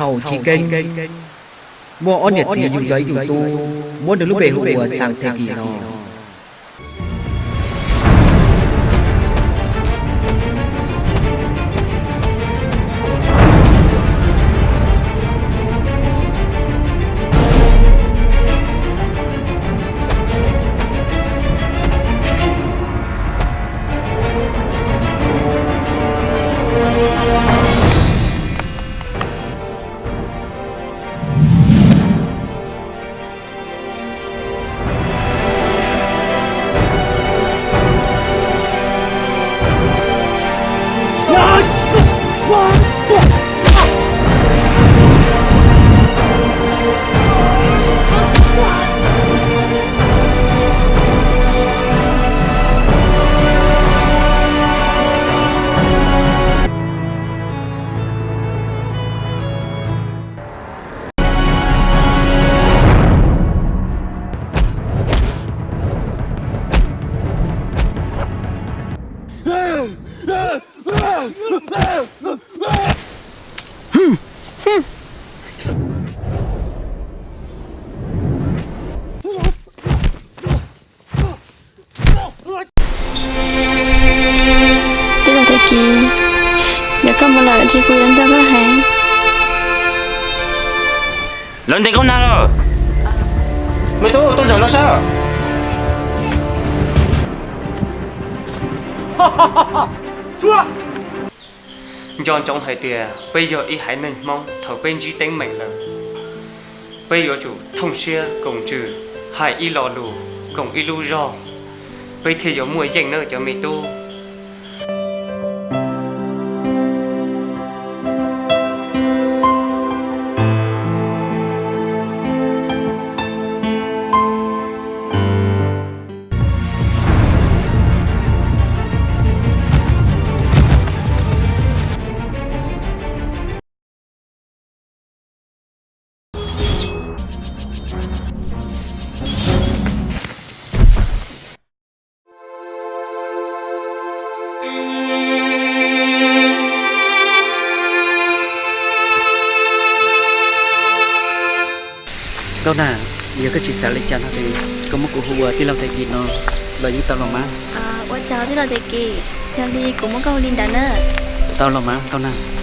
Thaum chiv keeb, muaj ob niam txiv yug tau ib tug tub, muab nws lub npe hu ua Xaas Thej Kis no. Tij laug Thej Kis, yog koj mus lawm ces kuv yuav nco koj heev. Lawv ntes Nkauj Nag lawm. Me tub, tuaj zaum no saib. Nco ntsoov hais tias peb yog ib haiv neeg Hmoob, thaum peb ntsib teeb meem lawm, peb yuav tsum thooj siab koom ntsws, hais ib lo lus, koom ib lub zog, peb thiaj yuav muaj yeej nawb cov me tub. Nkauj Nag, yog koj tsis xav li cas no ces koj muab kuv hu ua tij laug Thej Kis no los yeej tau los mas. Ua tsaug tij laug Thej Kis, yog li kuv muab koj hu li ntawd na. Tau los mas Nkauj Nag.